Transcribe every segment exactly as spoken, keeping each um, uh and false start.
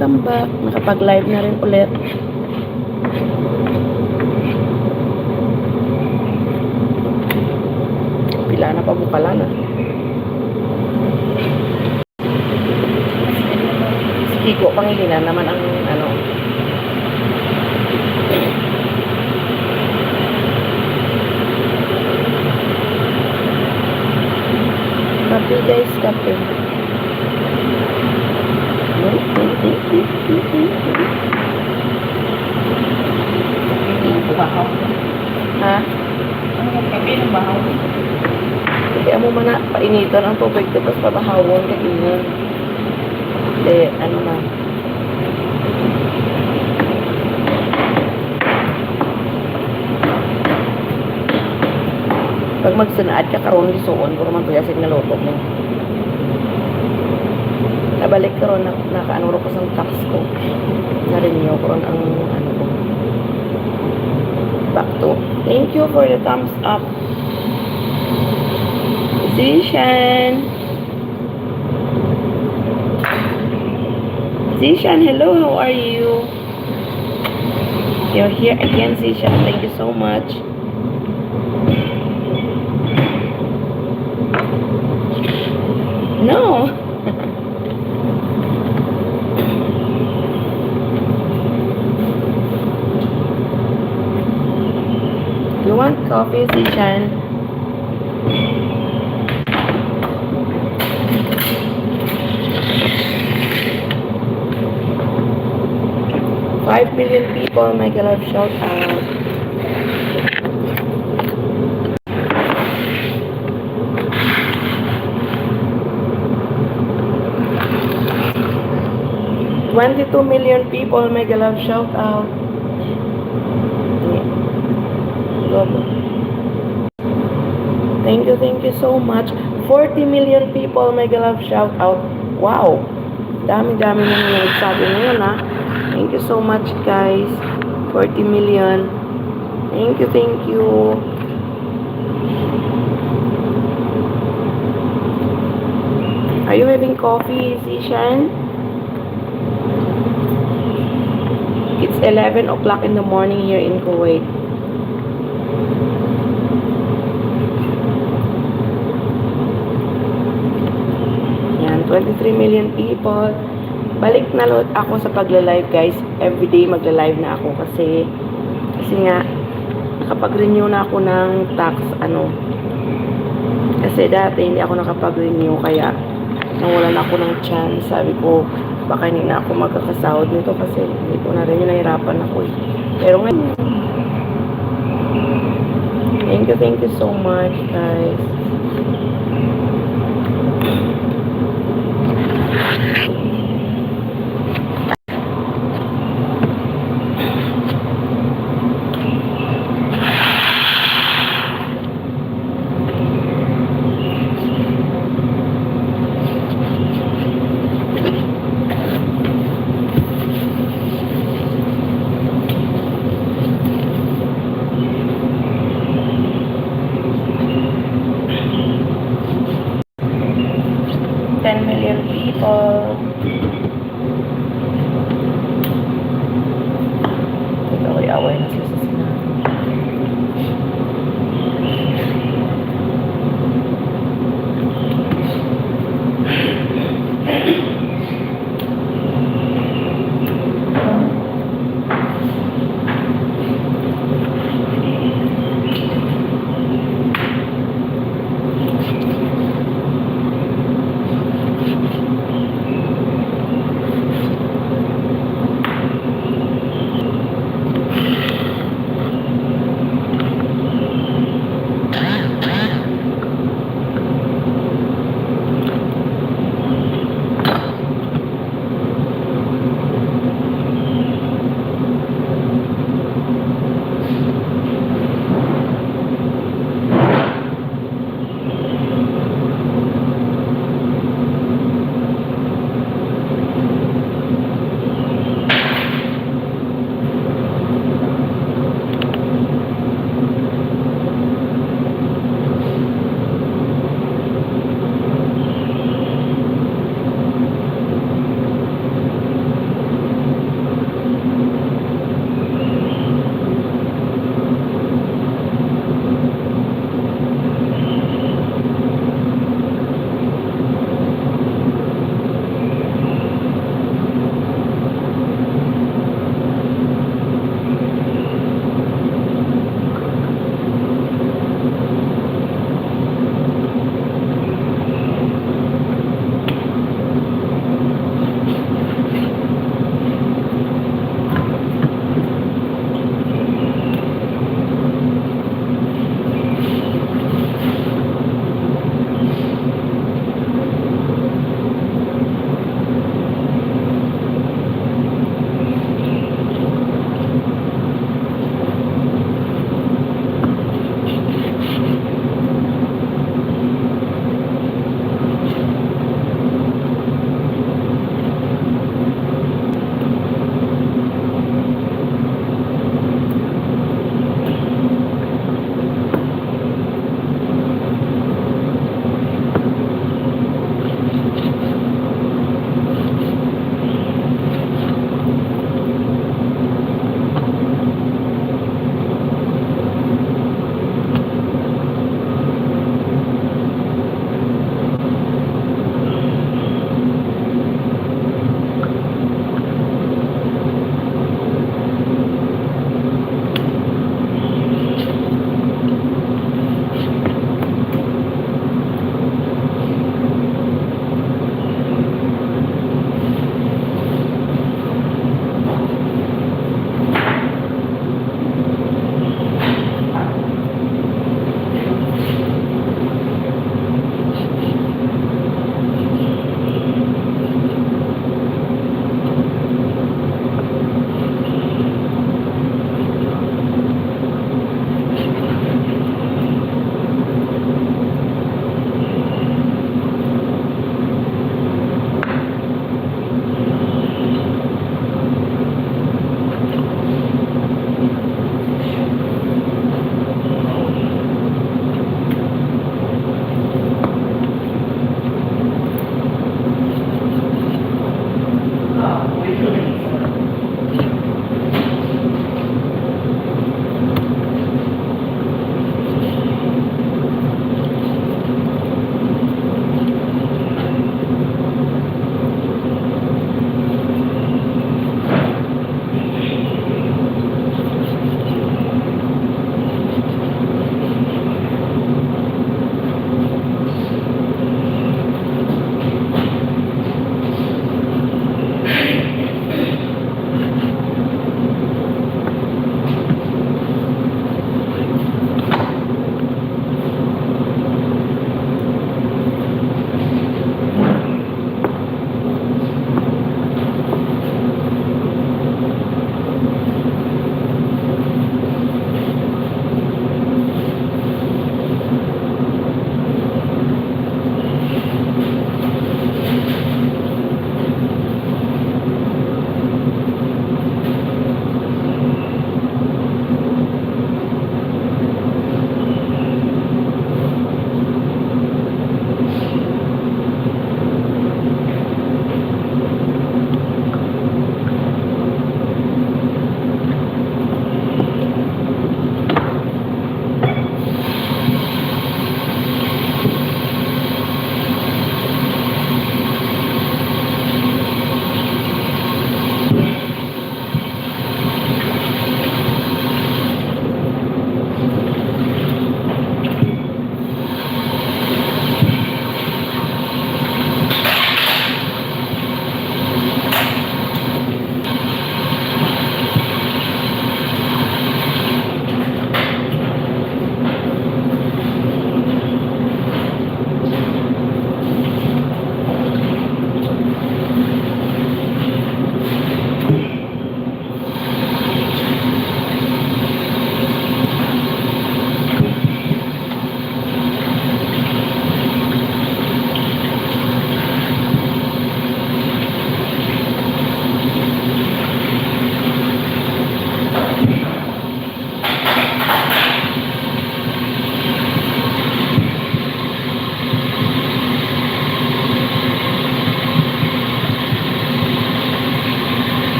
Welcome back. Nakapag-live na rin ulit. Pila na pa bukala na. Si Kiko Pangilinan naman ang ano. Kape, guys, kape. Bahaw. Ha? Ano, kape ng bahaw? Kaya mo man na painitan ang tubig, tapos pabahawon ka inon. Di, ano na. Pag magsunaad ka karon, lisuon ko naman, kuya, sin nga luto mo. Nabalik karon, na, nakaano ro ko sang tax ko. Na-renew ko ron ang, ano ko. Back to. Thank you for the thumbs up. Zishan. Zishan, hello, how are you? You're here again, Zishan. Thank you so much. No. You want coffee, Zishan? Five million people, mega love shout out. Twenty-two million people, mega love shout out. Thank you, thank you so much. Forty million people, mega love shout out. Wow. Dami-dami na nang nagsabi ngayon, ha. Thank you so much, guys. Forty million. Thank you, thank you. Are you having coffee, Zishan? It's eleven o'clock in the morning here in Kuwait. Yan, twenty-three million people. Balik na ulit ako sa pagla-live, guys. Everyday magla-live na ako kasi, kasi nga, nakapag-renew na ako ng tax, ano. Kasi dati hindi ako nakapag-renew, kaya nawalan ako ng chance. Sabi ko, baka hindi na ako magkakasahod nito kasi hindi ko na rin, nahirapan ako eh. Pero ngayon, thank you, thank you so much, guys. Ten million people. Nag-away-away na sila sa sinahan.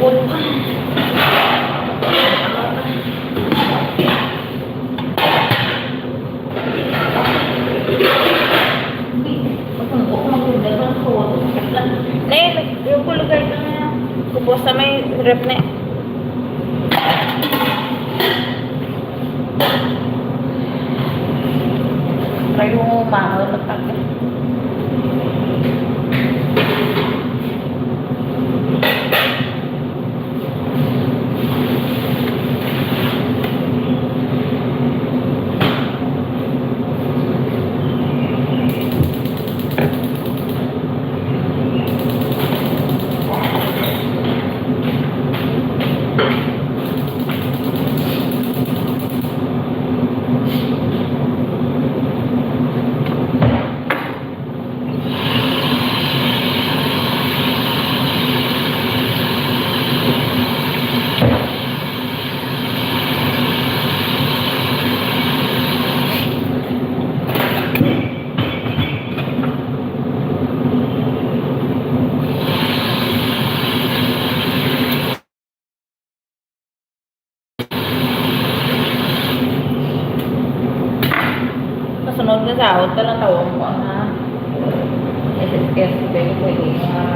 Nay, yung kulugay ka nga. Kubos sa may ref na. Kayo, mama, magtanggal. Kasunod nga sahod, talang tawag ko ang, ah, S S S, pwede, pwede nga,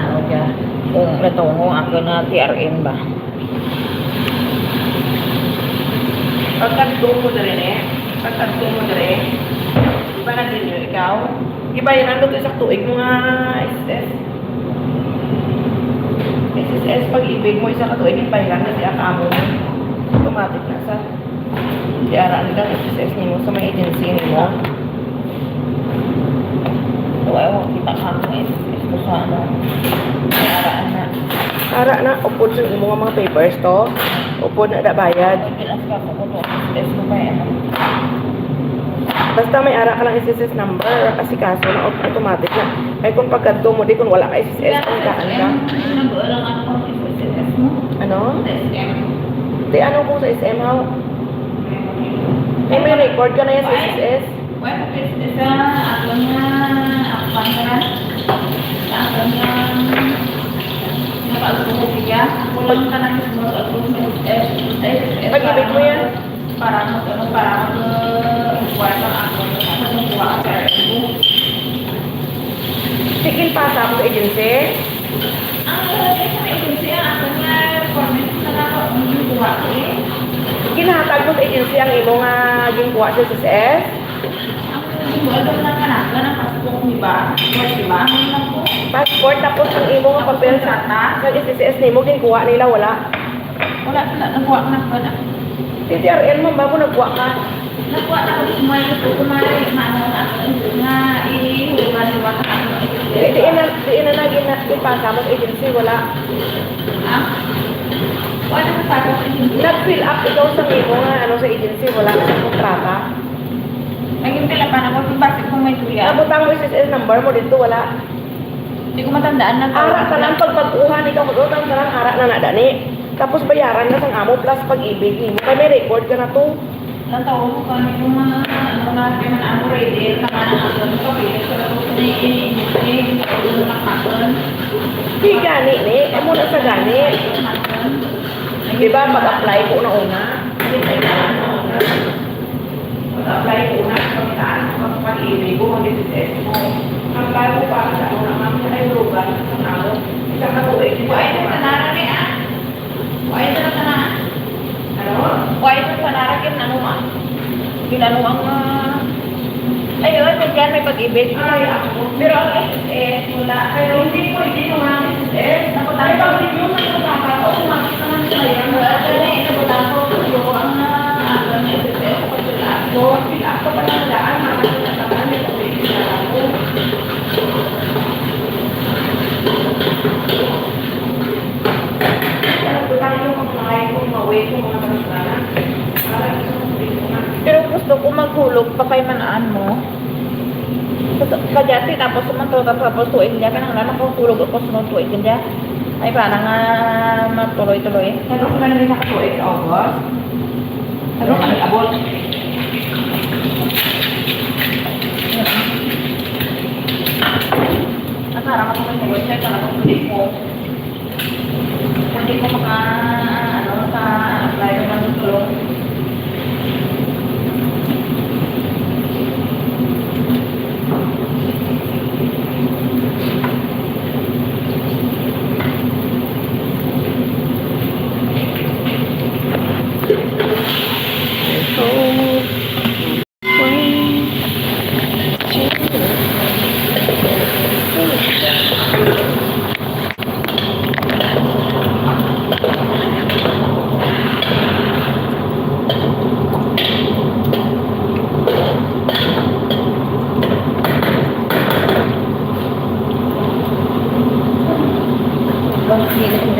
ano, dyan. Kung natawag ko ako na T R M ba? Pagkadto mo diri, eh. Pagkadto mo diri. Di ba nag-renew ikaw? Gibayaran mo to isa ka tuig mo nga S S S. S S S, pag-ibig mo, isa ka tuig, gibayaran na siya kamo. Automatic na sa. Kaya ara nila S S S nimo sa may agency nimo. Wala mo kita ka mo S S S ko sa ano. Kaya ara na. Ara na, upod sa imo nga mga papers to. Upod na da bayad. Pwede lang sa ako kung S S S mo ba yan? Basta may ara ka lang S S S number, asikaso na, aut-, automatic na. Kay kung pagkadto mo, di kung wala ka S S S, ang daan ka. Ano ba lang ako kung S S S mo? Ano? Sa S M. Di, ano kung sa S M, how? May, may record ka na yan sa S S S? Wala ko S S S sa ako nga, ako nga, ako nga, nakaupo ko siya. Ako lang ka na mismo, ako sa S S S. Pag-ibig mo yan? Para mo, ano, para mo, kuha ka, ako, ako, kuha ka, Sige, pasa mo sa agency. Ang lalagay sa agency, ang ako nga, requirements na lang, ang yung kuha ko eh. Ginahatag mo sa agency ang imo nga ginkuha sa S S S? Ang ginkuha lang na kanan, na ng passport, di ba? Passport, di ba? Ang lang po. Passport, tapos ang imo nga papel sa, sa S S S nimo, ginkuha nila, wala? Wala sila, nagkuha ko na pala. T T R L mo, bago nagkuha ka? Nagkuha na ko sa mga ito, kumari, mano, na, nga, ihulugan, di ba, ka, ano, Di, di na, di na naging na, ipasa mo sa agency, wala. Ha? Wala na sa agency. Nag-fill up ikaw sa imo nga, ano, sa agency, wala ka sa kontrata. Naging fill up na ako, kung basi kung may tuya. Nabutang mo S S S number mo dito, wala. Di ko matandaan na. Ara, tanan pag mag-uhan, ikaw mag-utang, tanan, ara na na, dani. Tapos bayaran na sang amo, plus pag-ibig nimo. Kay may record ka na to. Natawa ko kani kung mga, ano, na, kay man amo ready, tama na ang ano, kapit, sa tapos ni, ni, ni, ni, ni, Di gani ni, amo na sa gani. Di ba, mag-apply ko na una? Mag-apply ko una, pagkitaan ko, pag-ibig ko, mag-S S S ko. Ang bago pa sa una, ma'am, na ay lugar, sa tao. Isa ka tuloy, di ba? Ay, sa nara ni, ah. Why ito na sana? Ano? Why ito sana? Rakin, ano, ma? Ginano ang, ah, ay, yun, may dyan, may pag-ibig. Ay, ako. Pero ang S S S, wala. Pero hindi pwede yung mga S S S. Ay, pag-review sa mga bata ko, kung makita man sila yan, wala. Wala, wala, wala. Ang, ah, ang S S S, pag-review. Ako, pag-review, ako, pag-review, ako, pag-review. Pero gusto ko maghulog pa kay man-an mo. Sa, sa, kadyati, tapos man to, tapos tuig niya, kanang na, nakahulog ako sa tuig niya. Ay, para nga matuloy-tuloy. Ano ko na rin nakatuig sa August? Ano ka nag-abot? Ang harap ako ng website, talagang hindi ko. Pwede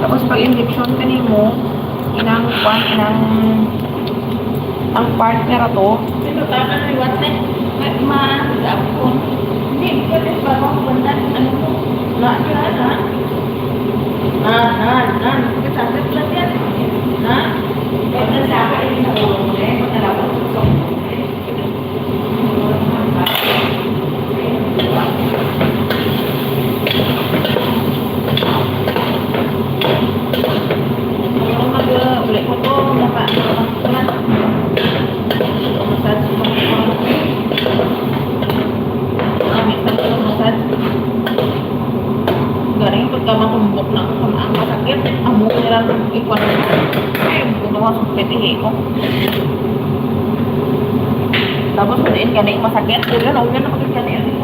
Tapos pag injection kanimo, inang kwan, inang ang part nga rato. Pero tama na liwat na. Ma, ma, gapon. Hindi, pwede ba akong punta? Ano mo? Na, na, na. Na, na, na. Kasasat lang yan. Na? Pwede sa akin, yung nakulong mo, eh. Pagkalabas ko. Garing pagka matumbok na ako, kung ang masakit, amo ko nilang ikuan. Ay, ang gumawa sa pitihi ko. Tapos, kung diin gani masakit, yun, yun, yun, yun, yun.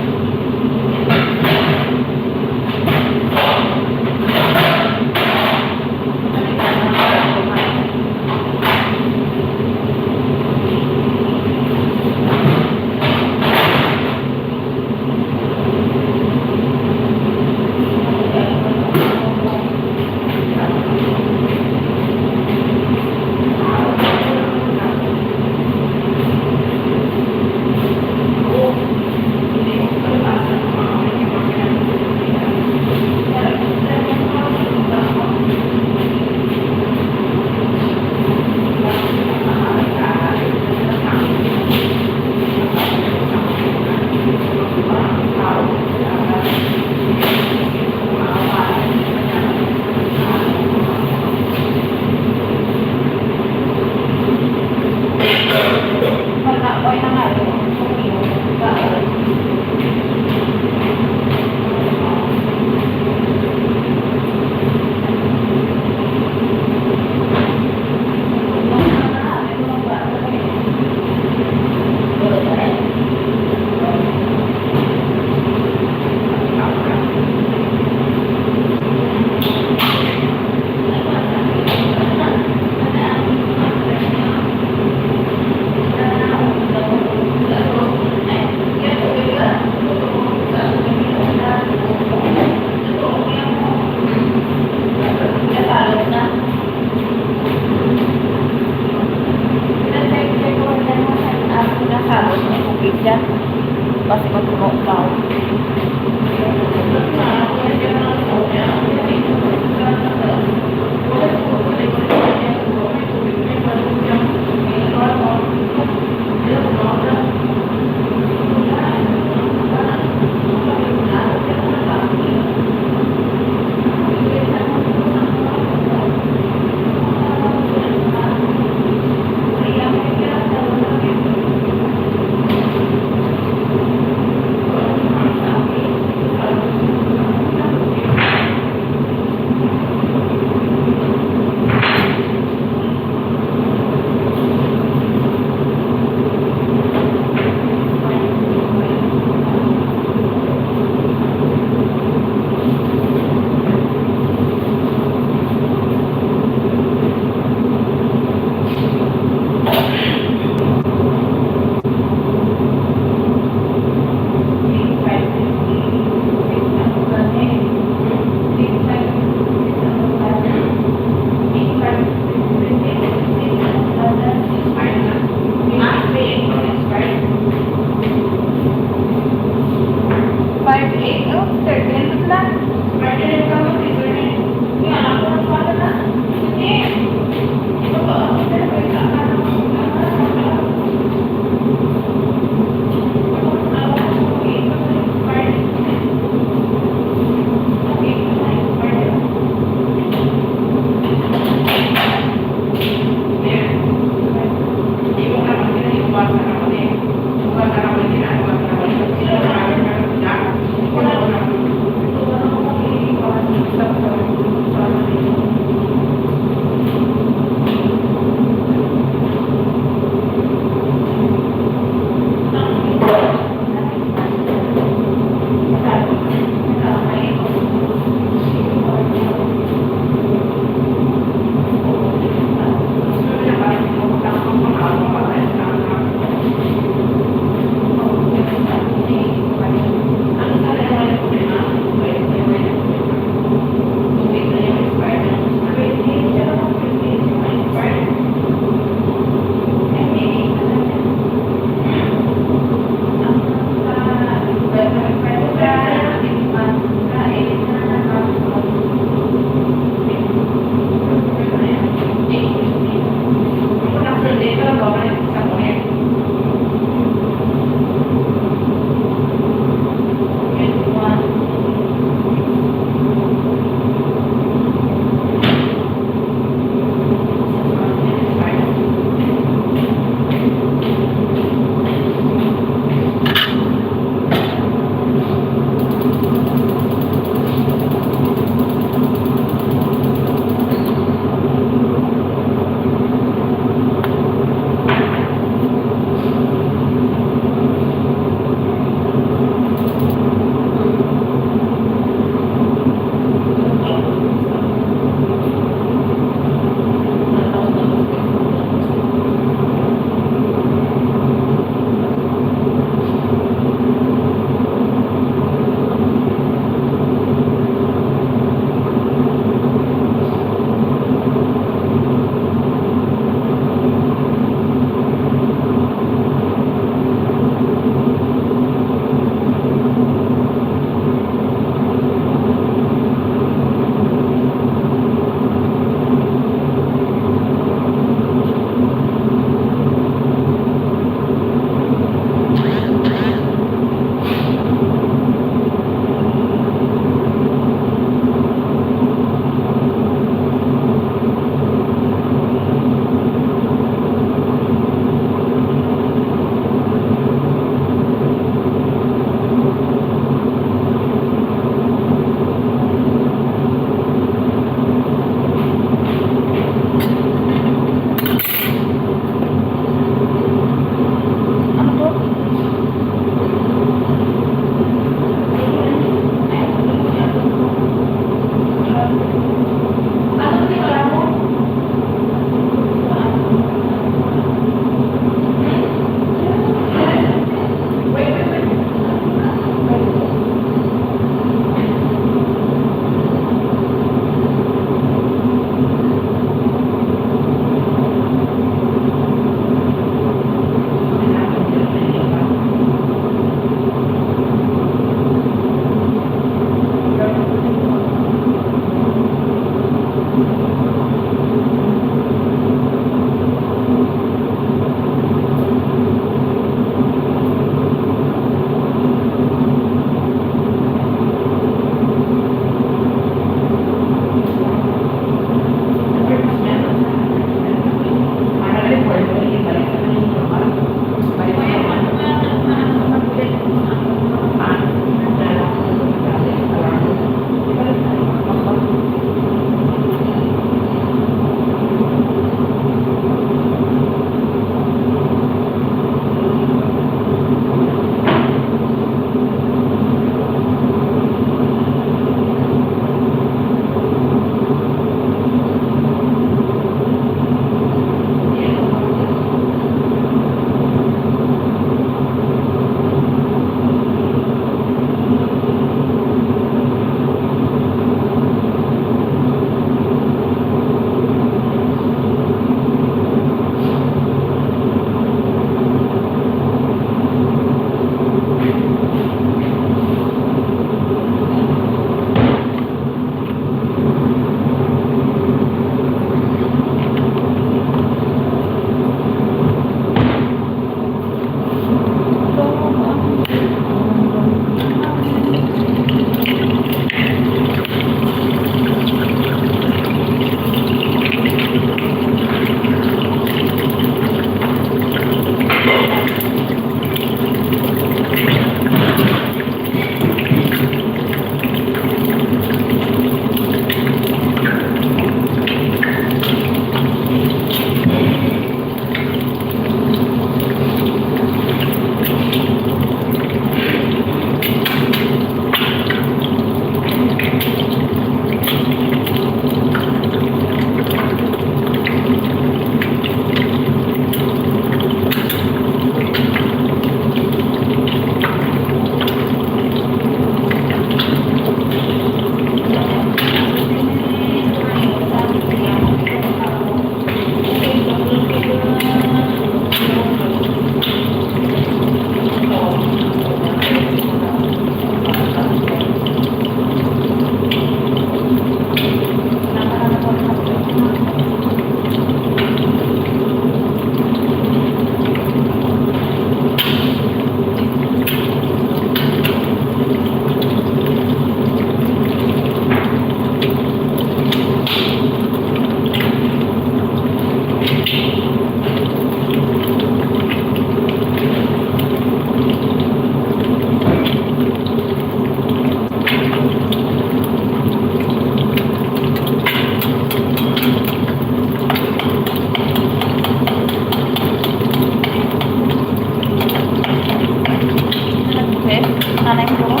Nanay mo, siguro?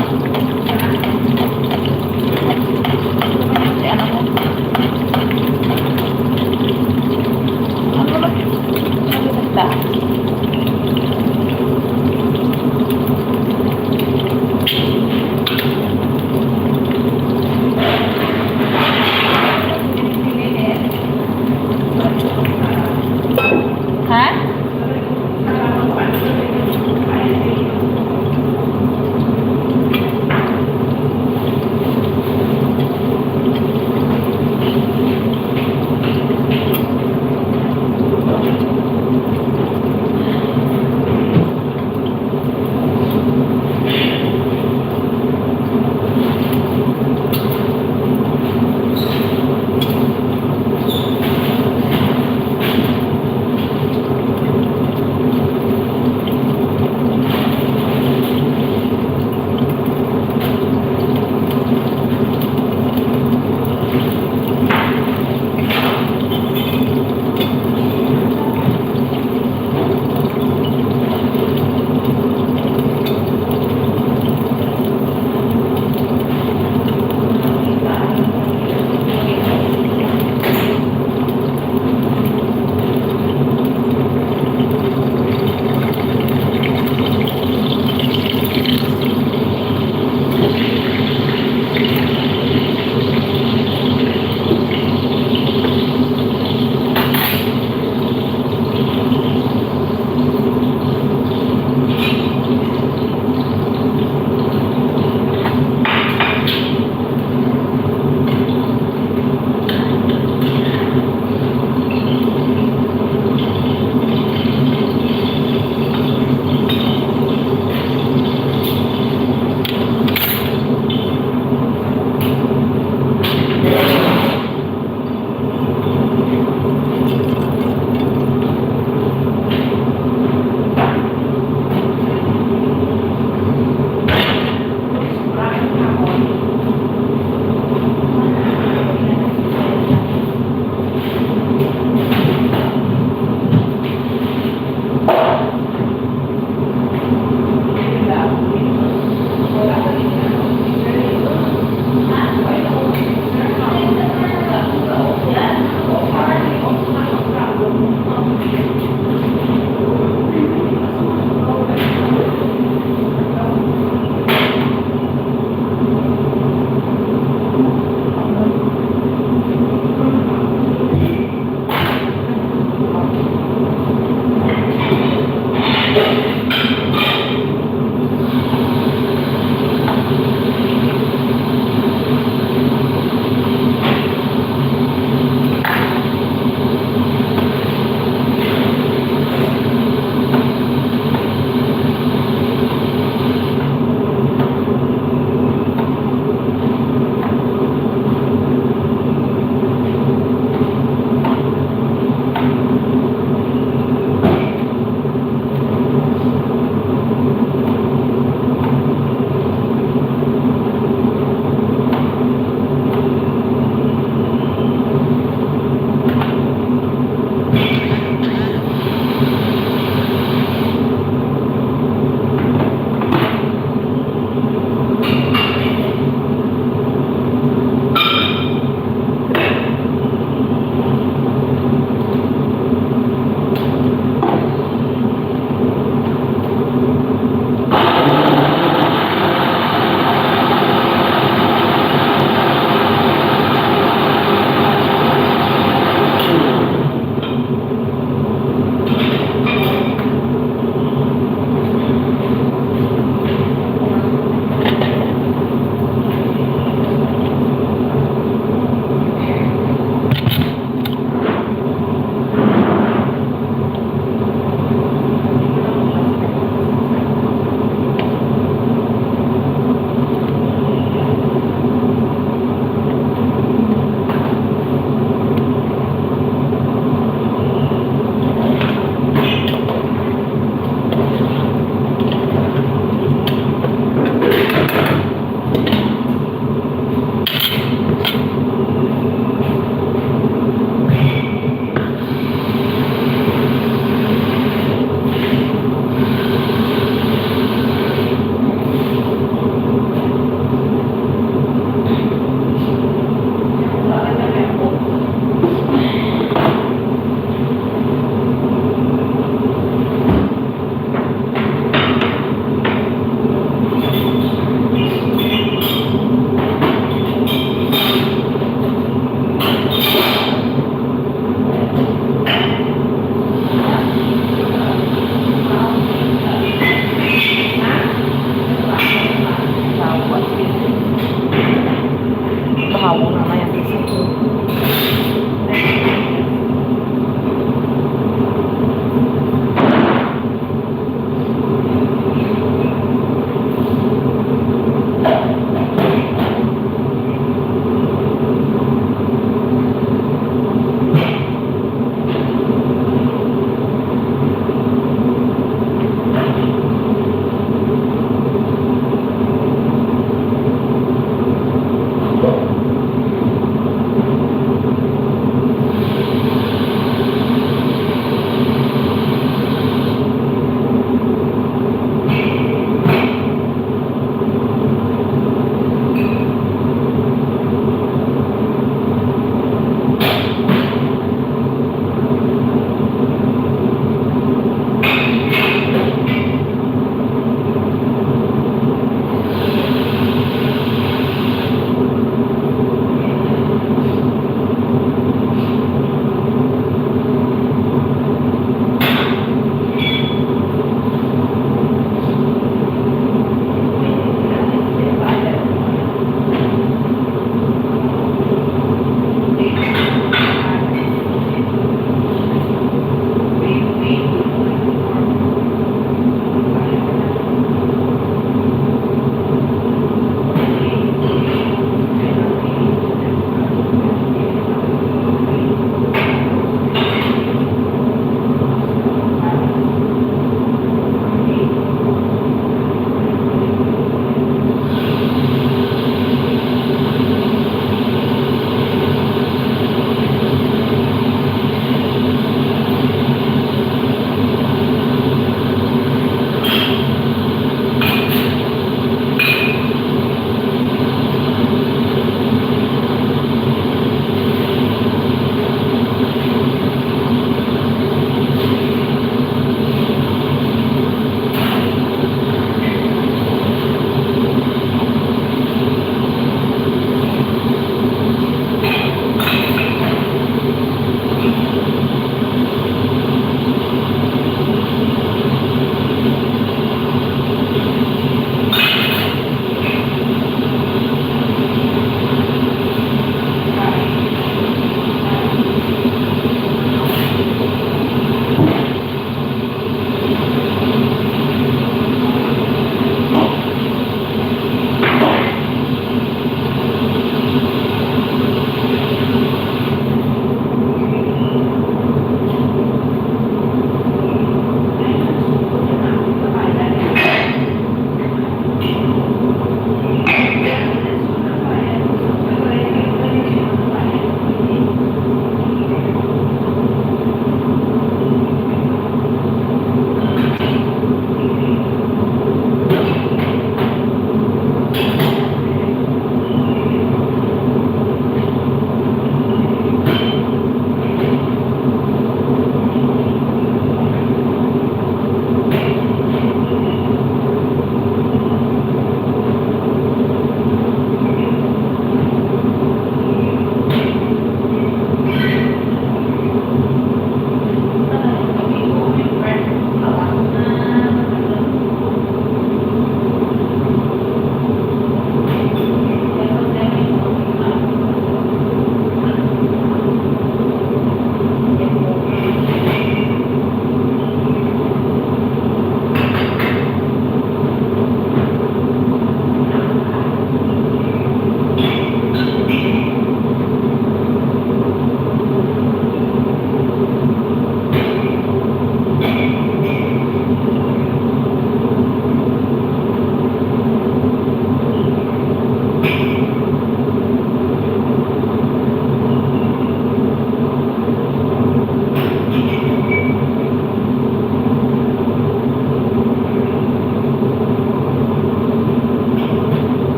Si anak mo? Ano ba? Ano ba? Ha?